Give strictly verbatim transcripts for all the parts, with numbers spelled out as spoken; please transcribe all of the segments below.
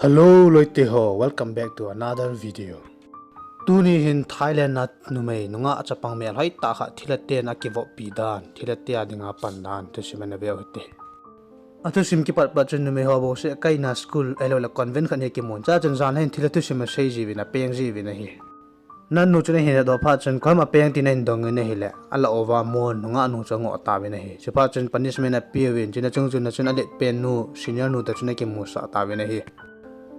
Hello loite ho, welcome back to another video. Tuni hin Thailand a numei nungah chapang melhoi tah khat thilha ten akivoppi dan, thilha te a dinga pan dan thusim ana veu hite. Athusim kipat pat chun numei ho bouseh kaina school ahilouleh convent khat hi kimun cha chun jan hin thilha thusim asei jiuvin apeng jiuvin ahi. Nanu chun ahin hedoh phat chun koiham apeng tin ahin dongin ahile, alah uva Mon nungah nu chu angoh tauvin ahi. Chuphat chun punishment apeuvin, chuna chung chun achun alet pen nu, senior nu toh chun akimusah tauvin ahi.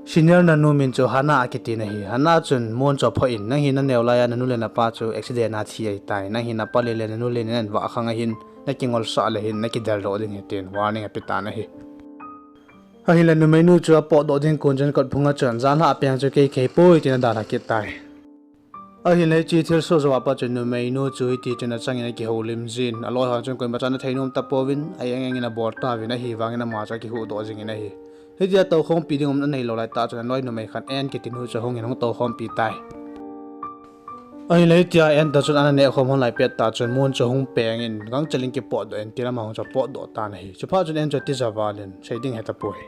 Senior nanu min chu Hana akitin ahi. Hana chun Mon chu aphoh in, nang hi naneo laiya nanu le napa chu accident a thi ahitai. Nang hi napa le le nanu le nin vahkhang ahin, nakingolsah le hin nakideldoh ding ahi tin warning apetan ahi. Ahinla numeinu chu apotdoh ding kon chun kotphunga chun janlhah apeng chu kei kahipoi tin adalha kit tai. Ahinla hiche thilsoh jouva pat chun numeinu chu hiti chun achangin akihoulim jin, aloi hon chun koimachan atheinom tapouvin, a-eng engin abol tauvin ahivangin ama chu akihuhdoh jingin ahi. Hitia toukhompi ding um aneilou laitah chun aloi numei khat Ann kitinu chu ahungin ahung toukhompi tai. Ahinla hitia Ann toh chun ana nehkhom hon lai pettah chun Mon chu ahung pengin gangchel in kipotdoh in tilam ahung chu apotdoh tan ahi. Chuphat chun Ann chu atija valin sei ding hetapoi.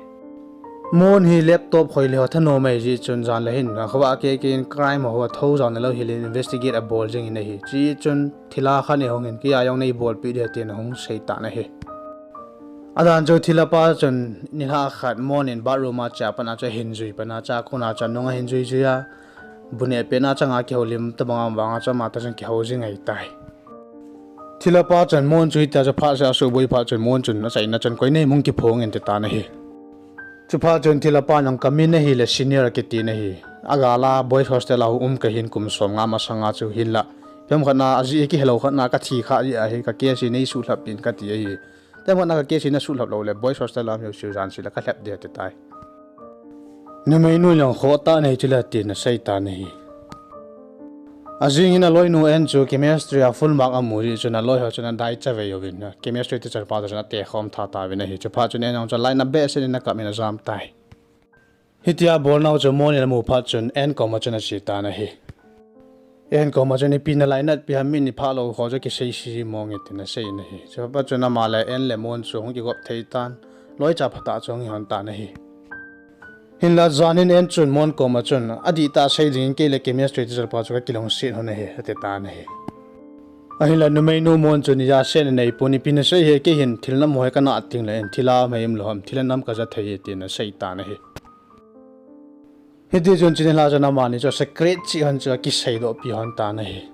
Mon hi laptop khoi le ho thanom ahijeh chun janlhah hin gangkhovah keikei in crime ho athou jaona lou hel in investigate abol jingin ahi. Chujeh chun thilha khat in ahungin keija jong neibolpeh ding ahi tin ahung seitan ahi. Adan chu thilhapa chun nilhah khat Mon in bathroom a ache pat a chu ahin jui pan a chu akona chu anung ahin juijui a, bu neh pet na changa kihoulim tobang a um vanga chu ama toh chun kihou jing ahitai. Thilhapa chun Mon chu hitia chu phatseh asuhboi phat chun Mon chun achaina chun koi nahim hung kiphong in titan ahi. Chuphat chun thilhapan jong kamin ahile Senior akitin ahi. Agal a boys hostel a hung um kahin kum somnga masanga chu hinla, themkhat na ajeh kihelou khat na kathi kha jeh ahi, ka case hi neisuhlhap in kati ahi. Themkhat na ka case hi nasuhlhap loule boys hostel a um jouse jansea kalhep ding atitai. Numeinu jong khohtah nahi chule tin aseitan ahi. Ajing hin aloinu Ann chu chemistry a full mark amu jeh chun aloi ho chun adai chavei uvin, chemistry teacher pa toh chun atekhom tha tauvin ahi. Chuphat chun Ann jong chu lainat behseh in akap in ajam tai. Hitia abolnau chu Mon in amu phat chun Ann koma chun achetan ahi. Ann koma chun ipi nalainatpi ham, mi niphah lou ho chu kiseise mong e tin aseiyin ahi. Chuphat chun ama le Ann le Mon chu hung kigop thei tan, loicha phatah chu ahung hihon tan ahi. Hinla jan hin Ann chun Mon koma chun adihtah sei dingin kei le chemistry teacher pa chu kakilungset lhon ahi atitan ahi. Ahinla numeinu Mon chun ijat seh naneipon, ipi nasei hi kei hin thil nam ho hi kana at tengle in thilha mei umlou ham, thilha nam kaja thei e tin aseitan ahi. Hitichun chunilhah chun amani chu secret cheh hon chu akiseidohpi hon tan ahi.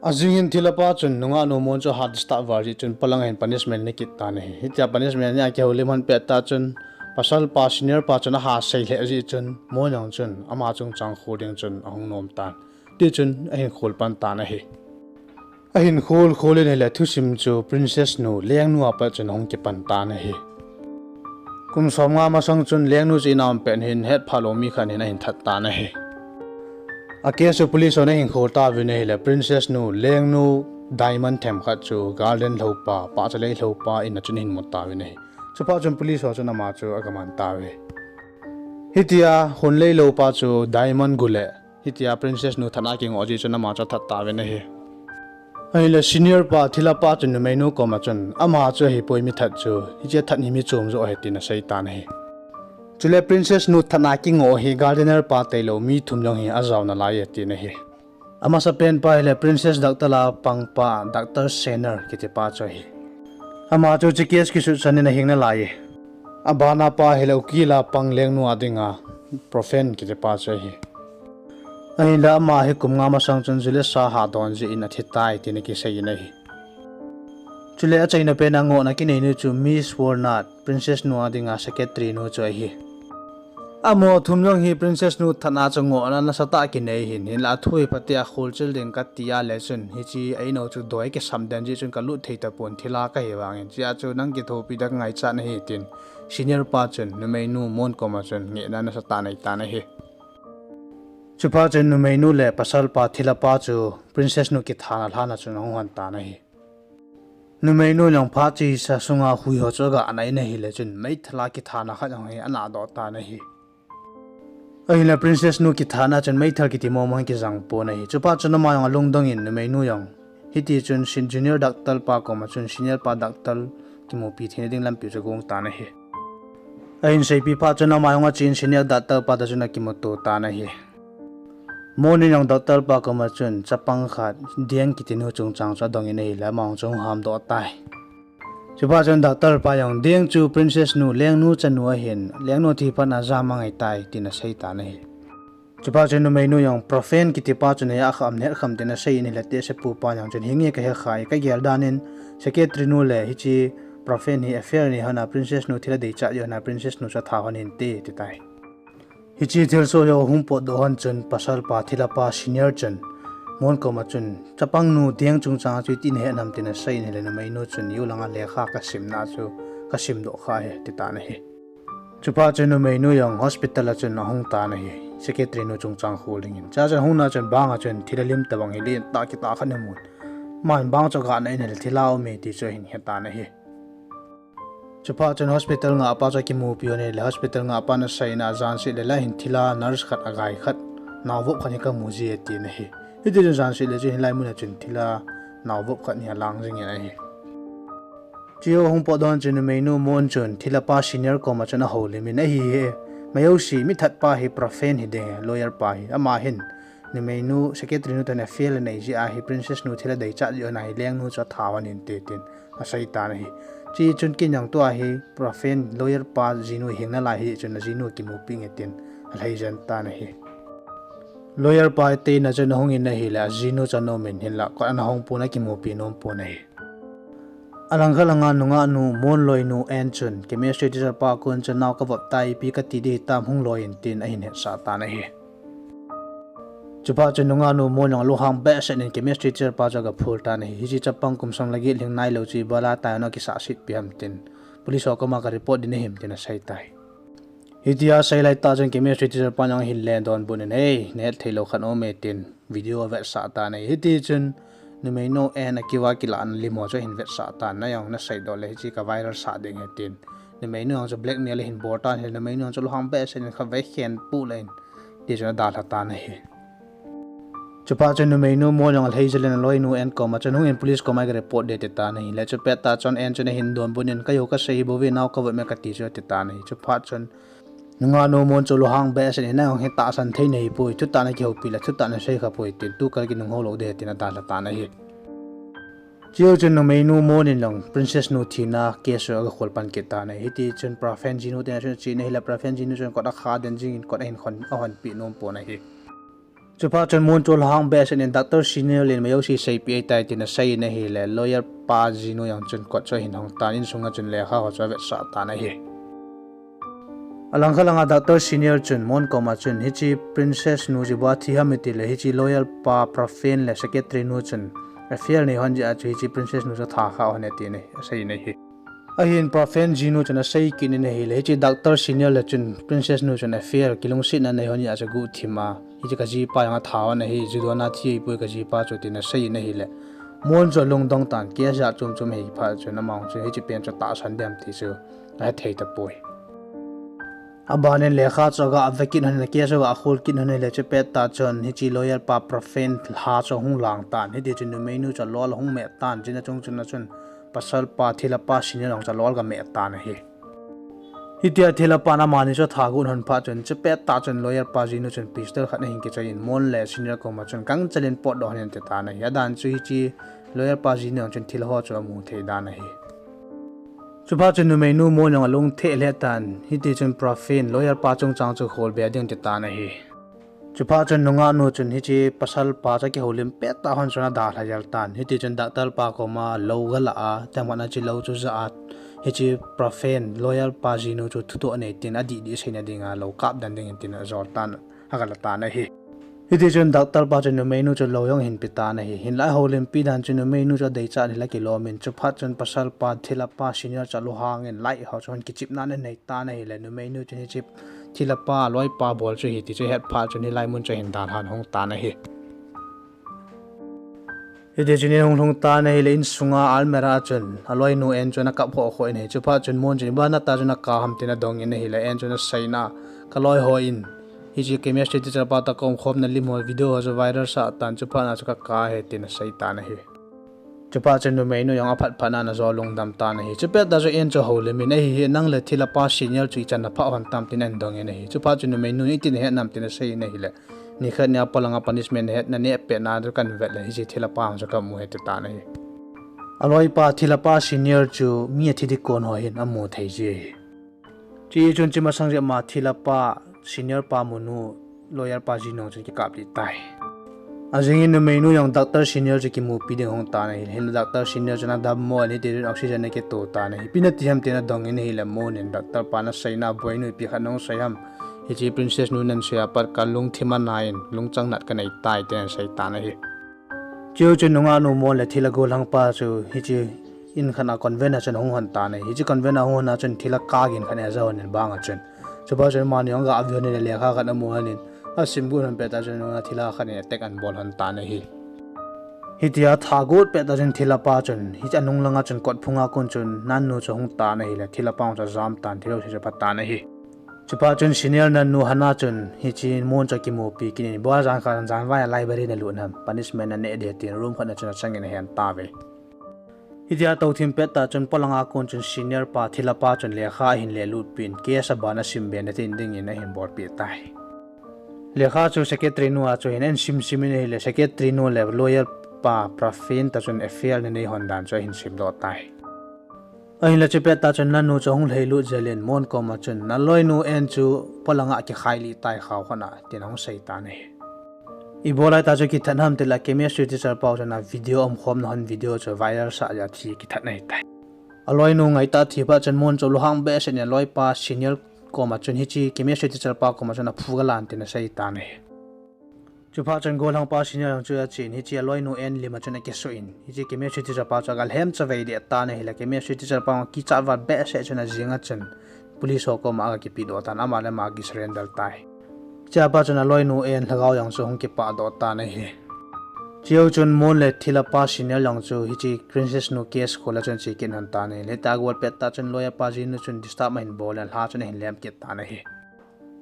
Ajing hin thilhapa chun nungahnu Mon chu heart start val jeh chun polang a hin punishment anei kit tan ahi. Hitia punishment anei a kihoulim hon pettah chun pasalpa Senior pa chun aha sei lheh jeh chun Mon jong chun ama chungchang khol ding chun ahung nom tan. Tichun ahin khol pan tan ahi. Ahin khol khol in ahile thusim chu Princess nu, lengnu a pat chun ahung kipan tan ahi. Kum somnga masang chun lengnu chu in a um pet hin hetphah lou mi khat hin ahin that tan ahi. A case chu police hon ahin khol tauvin ahile Princess nu, lengnu Diamond themkhat chu garden lhoupa, pahchalei lhoupa in a chun ahin mu tauvin ahi. Chuphat chun police ho chun ama chu agaman tauve. Hitia hunlei loupa chu Diamond gu le hitia Princess nu that a kingoh jeh chun ama chu athat tauvin ahi. Ahile Senior pa, thilhapa chun numeinu koma chun ama chu ahipoi mi that chu, hiche that hi mi chom joh ahi tin aseitan ahi. Chule Princess nu that a kingoh hi gardener pa tailou mi thum jong hi ajao nalai e tin ahi. Amasapen pa hile Princess Doctor a pangpa Doctor Senior kitipa chu ahi. Ama chu hiche case kisutsan in ahing nalai e. Abana pa hile ukil a pang lengnu a dinga Profen kitipa chu ahi. Ahinla ama hi kum nga masang chun julesa hah don jeh in athitai tin akiseiyin ahi. Chule achaina pen a ngohna kineinu chu Miss Walnut, Princess nu a dinga secretary nu chu ahi. Amaho thum jong hi Princess nu that a chu ngohna nasatah kinei ahin, hinla athu hi phatea kholchil ding kati a le chun hiche a-in u chu doi kisam den jeh chun kalut thei tapon, thilha kahi vangin, chea chu nang kithopi ding kangaichat nahi tin Senior pa chun numeinu Mon koma chun ngehna nasatah aneitan ahi. Chuphat chun numeinu le pasalpa thilhapa chu Princess nu kithana lhan a chun ahung hon tan ahi. Numeinu jong phat chesa sunga hui ho chu aga nai in ahile chun meithal a kithana khat jong hi anahdoh tan ahi. Ahinla Princess nu kithana chun meithal kiti momo hi kijang pon ahi. Chuphat chun ama jong alungdong in numeinu jong hitichun Junior Doctor pa koma chun Senior pa Doctor kimupi theina ding lampi chu agong tan ahi. Ahin seipi phat chun ama jong achen senior doctor pa toh chun akimuto tan ahi. Moon in jong doctor pa koma chun chapang khat Deng kiti nu chungchang chu adongin ahile ama jong chu ahung hamdoh tai. Chuphat chun doctor pa jong Deng chu princess nu lengnu chanu ahin, lengnu thi phat a jam angai tai tin asei tan ahi. Chuphat chun numeinu jong Profen kiti pa chu neiya akham neh kham tin asei in ahile, tehse pu pa jong chun hinge kahe khai, kagel dan in secretary nu le hiche Profen hi affair nei hon a princess nu thil adei chat jeh hon a princess nu chu atha hon hinte, ati tai. Hiche thilsoh hi ahung potdoh hon chun pasal pa thilha pa senior chun Moon koma chun chapang nu Deng chungchang chu iti nahet nam tin asei in ahile numeinu chun, iu langa lekha kasimna chu kasimdoh kha ahi, ati tan ahi. Chuphat chun numeinu jong hospital a chun ahung tan ahi. Secretary nu chungchang kholin. Chua chun ahung na chun bang a chun thilha lim tobang hi lentah kitah khat ahin mun. Aman bang chu agah na in ahile thilha aume ti chu ahin he tan ahi. Chuphat chun hospital ngahpa chu akimupi hon ahile hospital ngahpan aseina a janset le lah hin thilha nurse khat agai khat naovop khat hi kamu ji e atin ahi. Hiti chun janset le chun hilai mun a chun thilha naovop khat hi alang jingin ahi. Chua ahung potdoh hon chun numeinu Moon chun thilha pa senior koma chun ahoulim in, ahi he, majouse mithat pa hi Profen hiding e, lawyer pa hi. Ama hin numeinu secretary nu toh affair anei jeh ahi, princess nu thil adei chat jeh hon ahi, lengnu chu atha hon hinte tin asei tan ahi. Chua chun kin jong tua hi Profen lawyer pa jinu hing nalai hijeh chun ajinu kimupi nge tin alhaijen tan ahi. Lawyer pa iteina chun ahung in ahile ajinu chu anom in, hinlah kot ana hong pon, akimupi nom pon ahi. Alangkhat langa nungah nu Moon loinu Ann chun chemistry teacher pa kon chun nao kavop tai, ipi kati ding hitam, hung loi in tin ahin hetsah tan ahi. Chuphat chun nungah nu Moon jong alunghang behseh in chemistry teacher pa chu agaphul tan ahi. Hiche chapang kum som le get lhing nailou chu ibola tai ana kisahsetpi ham tin, police ho koma ka report ding nahim tin asei tai. Hitia asei laitah chun chemistry teacher pa jong ahin len donbut in, hei, nahet theilou khat aume tin video avetsah tan ahi. Hiti chun numeinu Ann akiva kilahna lim ho chu ahin vetsah tan, na jong naseidoh le hiche ka viral sah ding ahi tin. Numeinu jong chu blackmail ahin bol tan ahile numeinu jong chu lunghang behseh in khatvei khenpuh leh in, ti chun adalha tan ahi. Chuphat chun numeinu Moon jong alhai jel in aloinu Ann koma chun hungin police koma ka report ding ati tan ahile, chupettah chun Ann chun ahin donbut in, kajou kasei hi bou ve, nao kavop e kati chu ati tan ahi. Chuphat chun nungah nu Moon chu lunghang behseh in, nang jong hi tahsan thei nahipoi, thutah nakihoupi le thutah nasei khapoi tin, tukal kinunghou lou ding ahi tin adalha tan ahi. Chua chun numeinu Moon in jong princess nu thina case chu agakhol pan kit tan ahi. Hiti chun Profen jinu te chun achen ahile Profen jinu chun kot akha den jingin kot ahin hon, ahonpeh nom pon ahi. Chuphat chun Moon chu lunghang behseh in doctor senior in majouse seipeh ahitai tin asei in ahile lawyer pa jinu jong chun kot chu ahin hong tan, insunga chun lekha ho chu avetsah tan ahi. Alangkhat langa doctor senior chun Moon koma chun hiche princess nu chu ibola thi ham itile hiche lawyer pa Profen le secretary nu chun affair nei hon jeh a chu hiche princess nu chu atha kha hon e tin asei in ahi. Ahin Profen jinu chun asei kit in ahile hiche doctor senior le chun princess nu chun affair, kilungsetna nei hon jeh a chu guhthim a hiche kajipa jong atha hon ahi, ju dona thi ahipoi kajipa chu tin asei in ahile Moon chu alungdong tan, case jat chom chom ahi phat chun ama jong chu hiche pen chu tahsan dem ti chu ahethei tapoi. Abanin lekha chu aga vekit hon in, case chu aga khol kit hon in ahile chupettah chun hiche lawyer pa Profen lha chu ahung lang tan, hiti chun numeinu chu alol ahung meh tan, chuna chung chun achun pasal pa thilha pa senior jong chu alol aga meh tan ahi. Hitia thilha pan amani chu atha got hon phat chun chupettah chun lawyer pa jinu chun pistol khat ahin kichoi in Moon le senior koma chun gangchel in potdoh hon in ati tan ahi. Adan chu hiche lawyer pa jinu jong chun thilha ho chu amu thei dan ahi. Chuphat chun numeinu Moon jong alung theh lheh tan, hiti chun Profen lawyer pa chungchang chu kholbe ding ati tan ahi. Chuphat chun nungah nu chun hiche pasal pa chu akihoulim pettah hon chun adalha jel tan, hiti chun doctor pa koma lou agalah a, tengmat a hiche lou chu ajah a, hiche Profen lawyer pa jinu chu thudoh nei tin adih dih seina dinga lou kap den ding in tin ajol tan, agala tan ahi. Hiti chun doctor pa chun numeinu chu lou jong ahin pe tan ahi. Hinlah ahoulimpi dan chu numeinu chu adeichat in ahile akilom in, chuphat chun pasal pa thilha pa senior chu alunghang in light ho chu hon kichepna anei tan ahile numeinu chun hiche thilha pa aloipa bol chu ahi ti chu ahet phat chun hilai mun chu ahin dalhan hung tan ahi. Hiti chun in ahung lhung tan ahile insunga almirah a chun aloinu Ann chun akap khoh khoh in ahi. Chuphat chun Moon chun ibola nata chun akap ham tin adong in ahile Ann chun aseina, kaloi ho in hiche chemistry teacher pa toh kaumkhomna lim ho video ho chu viral sah tan, chuphat na chu kakap e tin asei tan ahi. Chuphat chun numeinu jong aphat phat na ana jo lungdam tan ahi. Chupet tah chun Anne chu houlim in, "Ahi hi, nang le thilha pa Senior chu ichan na pha hon tam?" tin ana dong in ahi. Chuphat chun numeinu in, "Iti nahet nam?" tin asei in ahile, "Nikhat nia polanga punishment nahet, naneh pet na chu kahin vet le, hiche thilha pa jong chu kamu e," ati tan ahi. Aloipa thilha pa Senior chu mi athi ding kon ho hin amu thei ji ahi. Chuin chun chi masang jep ma thilha pa Senior pa munu lawyer pa Jin jong chun kikap lih tai. Ajing in numeinu jong Doctor Senior chu kimupi ding ahung tan ahi. Hinla Doctor Senior chun adammo in hiti chun oxygen ana kito tan ahi. Ipi nati ham tin ana dong in ahile, Moon in Doctor pa naseina aboinu ipi khat nahung sei ham? Hiche Princess nu nahin sui a pat kalungthim ana in, lungchang nat kanei tai, tin ana sei tan ahi. Chujou chun nungah nu Moon le thilha gollhang pa chu hiche in khat a convent a chun ahung hon tan ahi. Hiche convent a ahung hon a chun thilha kagin khat in aja hon in bang a chun. Chuphat chun amani jong aga ve hon in lekha khat amu hon in, asim got hon pet tah chun nungah thilha khat in attack ana bol hon tan ahi. Hitia atha got pet tah chun thilha pa chun hiche anung langa chun kot phunga kon chun Nan nu chu ahung tan ahile, thilha pa chu ajam tan, thil jouse chu apha tan ahi. Chuphat chun Senior Nan nu Hana chun hiche Moon chu akimupi kit in, "Ibola jan khat jan vai a library nalut ham, punishment naneh ding," tin room khat na chun achang in ahen tauve. Hitia atoh thim pet tah chun polanga kon chun Senior pa thilha pa chun lekha ahin lelut pin, case aban asim be na tin ding in ahin bolpeh tai. Lekha chu secretary nu a chu ahin ahin sim sim in ahile, secretary nu le lawyer pa Praveen tah chun affair ana nei hon dan chu ahin simdoh tai. Ahinla chupet tah chun Nan nu chu ahung lhailut jel in Moon koma chun, "Naloinu Anne chu polanga akikhai lih tai khao khat a," tin ahung sei tan ahi. Ibola tah chu kithat ham tile, chemistry teacher pa chun a video umkhomna hon video chu viral sah jeh a thi kithat ahitai. Aloinu ngaitah thi phat chun Moon chu lunghang behseh in aloipa Senior koma chun hiche chemistry teacher pa koma chun aphu galan tin asei tan ahi. Chuphat chun gollhang pa Senior jong chu achen, hiche aloinu Anne lim a chun akisuh in, hiche chemistry teacher pa chu agalhem chavei deh tan ahile, chemistry teacher pa jong kichat val behseh chun ajing a chun police ho koma aga kipedoh tan, ama le ama akisurrender tai. Chuphat chun aloinu Anne lhagao jong chu ahung kipahdoh tan ahi. Chujou chun Moon le thilha pa Senior jong chu hiche Princess nu case khol a chun ache kit hon tan ahile, hitia agol pet tah chun lawyer pa Jin nu chun disturb ahin bol in alha chun ahin lem kit tan ahi.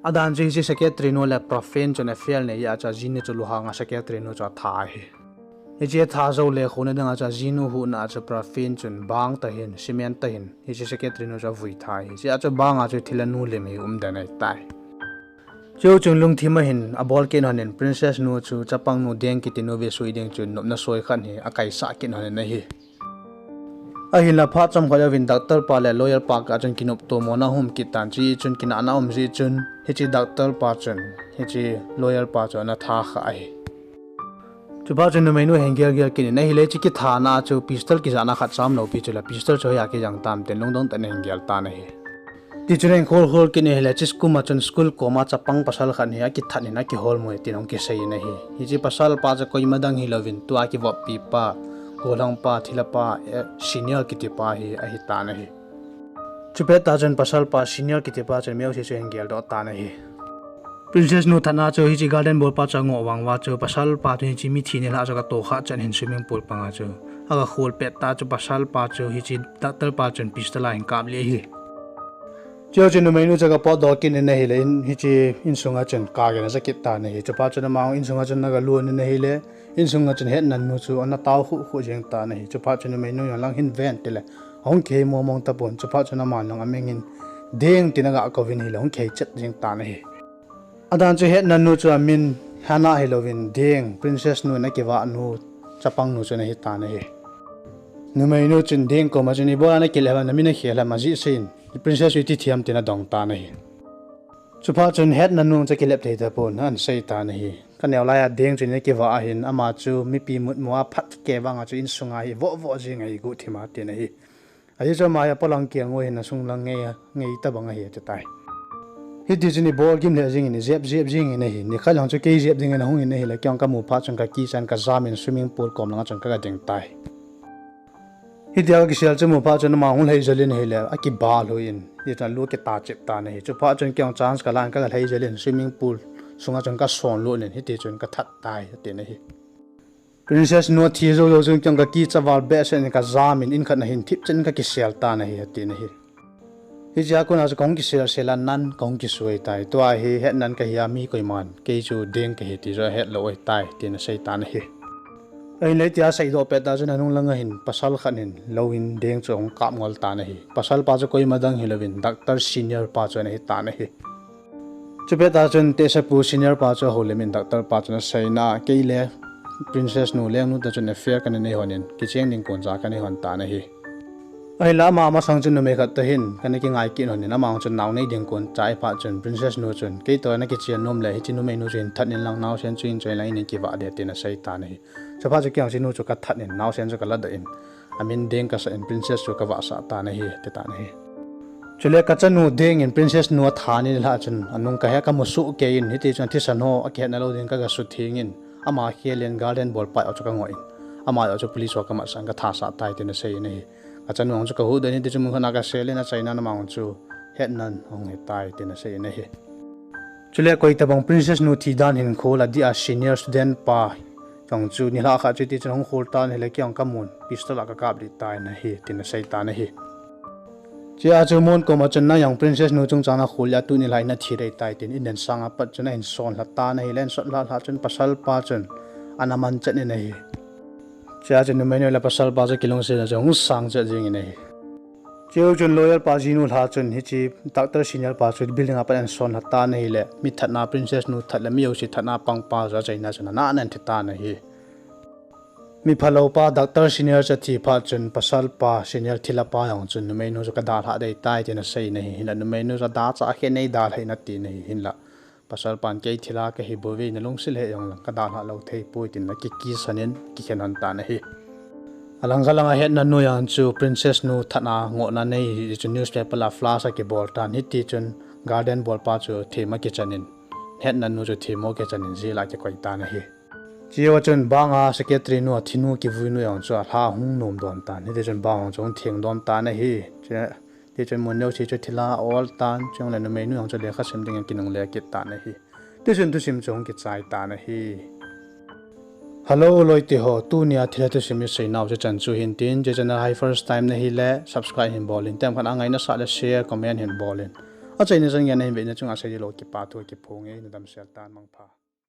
Adan chu hiche secretary nu le Praveen chun affair anei jeh a chu Jin nu chu lunghang a secretary nu chu atha ahi. Hiche atha jou le khona ding a chu Jin nu huhna a chu Praveen chun bang tah hin, cement tah hin hiche secretary nu chu avui tha ahi. Hiche a chu bang a chu thilha nu lim hi umden ahitai. Chujou chun lungthim ahin abol kit hon in Princess nu chu chapang nu Deng kiti nu vesui ding chun nopna soi khat hi akaisah kit hon in ahi. Ahinla phat chomkhat jouvin doctor pa le lawyer pa kikah chun kinoptomona ahung um kit tan, chuin chun kinahna aum jeh chun hiche doctor pa chun hiche lawyer pa chu ana tha khah ahi. Chuphat chun numeinu ahin gelgel kit in ahile, hiche kithana chu pistol kijahna khat cham loupi chu la pistol chu hoiya kijang tam tin lungdong tah in ahin gel tan ahi. Tichun ahin kholkhol kit in ahile, hiche kum a chun school koma chapang pasal khat hi akithat in akiholmu e tin ahung kisei in ahi. Hiche pasal pa chu koima dang hilouvin tua kivoppi pa, gollhang pa, thilha pa, eh, Senior kiti pa hi ahitan ahi. Chupet tah chun pasal pa Senior kiti pa chun mi jouse chu ahin geldoh tan ahi. Princess nu thatna chu hiche garden ball pa chu angoh vang uva chu pasal pa chu hiche mithi nilhah chu aga tohkhah chan hin swimming pool panga chu aga khol pet tah chu pasal pa chu hiche doctor pa chun pistol ahin kap lih ahi. Chujou chun numeinu chu aga potdoh kit in ahile, in, hiche insunga chun kagin aja kit tan ahi. Chuphat chun ama insunga chun aga lut in ahile, insunga chun Hetnan nu chu ana tao khuh khuh jeng tan ahi. Chuphat chun numeinu jong lang hin ven tile ahung kihei mong mong tapon. Chuphat chun aman jong aming in Deng tin aga kouvin ahile ahung kihei chet jeng tan ahi. Adan chu Hetnan nu chu amin Hana hilouvin Deng, Princess nu in akivah nu, chapang nu chu ana hitan ahi. Numeinu chun Deng koma chun, "Ibola nakilep ham, namin akhel ham, ajeh seiyin, Princess chu iti thi ham?" tin adong tan ahi. Chuphat chun Hetnan nu chu akilep thei tapon, ana sei tan ahi. Kaneo laiya Deng chu in akivah ahin, ama chu mipi mutmu a phat kei vanga chu insunga hi voh voh jing ahi guhthima tin ahi. Ajeh chu ama hi apolang kelngoi hin asung lang ngei, ngei tobang ahi ati tai. Hitichun ibol gim lheh jengin, ijep jep jengin ahi. Nikhat lang chu kei jep dingin ahungin ahile, kei jong kamu phat chun kakichan kajamin swimming pool kom langa chun kaga ding tai. Hitia kakisel chu amu phat chun ama hung lhai jel in ahile, akibah lhuh in, hitia lu akitah chep tan ahi. Chuphat chun kei jong chance kalan kaga lhai jel in swimming pool sunga chun kason lut in, hitichun kathat tai, atin ahi. Princess nu athi jou jou chun kei jong kakicha val behseh in kajamin in khat na hin thipchet in kakisel tan ahi, atin ahi. Hichea kona chu kahung kisel sel a Nan kahung kisei tai. Tua hi Hetnan kahia mi koiman kei chu Deng kahi ti chu ahetlou ahitai, tin asei tan ahi. Ahinla hitia aseidoh pet tah chun anung langa hin pasal khat hin lou in deng chu ahung kap ngol tan ahi. Pasal pa chu koima dang hilouvin Doctor Senior pa chu ana hi tan ahi. Chupet tah chun tehsepu Senior pa chu ahoulimin Doctor pa chun asei na, kei le Princess nu lengnu toh chun affair kana nei lhonin, kicheng ding kon cha kana hon tan ahi. Ahinla ama masang chun numei khat toh hin kana kingai kit lhonin, ama chun nao nei ding kon cha ahiphat chun Princess nu chun, kei toh na kichen nom le hiche numeinu chu hin that in lang, naosen chu hin choi in lang, in kivah le, tin asei tan ahi. Chuphat chu kei jong hiche nu chu kathat in, naosen chu kaladoh in, amin deng kasah in, Princess chu kavahsah tan ahi, ti tan ahi. Chule kachanu deng in Princess nu athat nilhah chun, anung kahe kamu soh kei in, hitichun athisan ho akihetna lou ding kagasutheng in, ama khel in garden bolpa jong chu kangoh in, ama jong chu police ho kamatsah in kathasah tai, tin asei in ahi. Kachanu jong chu kahuhdoh in, hitichun mun khat a kasel in, achaina ama jong chu hetnan ahung hitai, tin asei in ahi. Chule koitabang Princess nu thi dan hinkho la dia senior student pa jong chu nilhah khat chu hitichun ahung khol tan ahile, kei jong kamun pistol a kakaplih tan ahi, tin asei tan ahi. Chea chu Mon koma chun, nang jong Princess nu chungchang nakhol le, tuni lhah in nathi dei tai, tin in sanga pat chun ahin sonlha tan ahile, ahin sonlha lhah chun pasal pa chun ana manchet in ahi. Chea chu numeinu le pasal pa chu kilungsetna chu hung sang chet jeng in ahi. Cheu chun lawyer pa jinu lha chun hiche Doctor Senior pa chu building a pat ahin sonlha tan ahile, mi thatna, Princess nu that le mi jouse thatna pangpa chu achaina chun ana, ana thi tan ahi. Mi phalou pa Doctor Senior chu athi phat chun pasal pa Senior thilha pa jong chun numeinu chu kadalhah dei tai, tin asei in ahi. Hinla numeinu chu adalhah khe nei dalhah in ati in ahi. Hinla pasal pan kei thilha kahi bouve, nalungset lheh jong lang kadalhah lou thei poi, tin akikisan in akikhen lhon tan ahi. Alang khat langa hetna nu jong chu Princess nu thatna ngohna nei hi chu newspaper la flash akibol tan, hitichun garden bolpa chu them akichan in, hetna nu chu themmo kichan in jail a kikoi tan ahi. Chua chun banga secretary nu athinu kivuinu jong chu alha hung nom don tan, hitichun bang jong chu hung theng don tan ahi. Chea, tichun mun jouse chu thilha aol tan, chujongle numeinu jong chu lekha sim dingin kinungle kit tan ahi. Tichun thusim chu hung kichai tan ahi. Hello loite ho, tunia thilha thusim iseinau chu chan chu hin tin, hiche channel hi first time nahile subscribe hin bol in, temkhat a ngaina sah le share, comment hin bol in. Achaina chan geiya nahin vetna chunga seiding lou kipa thu kiphong e, nadamsel tan, mangpha.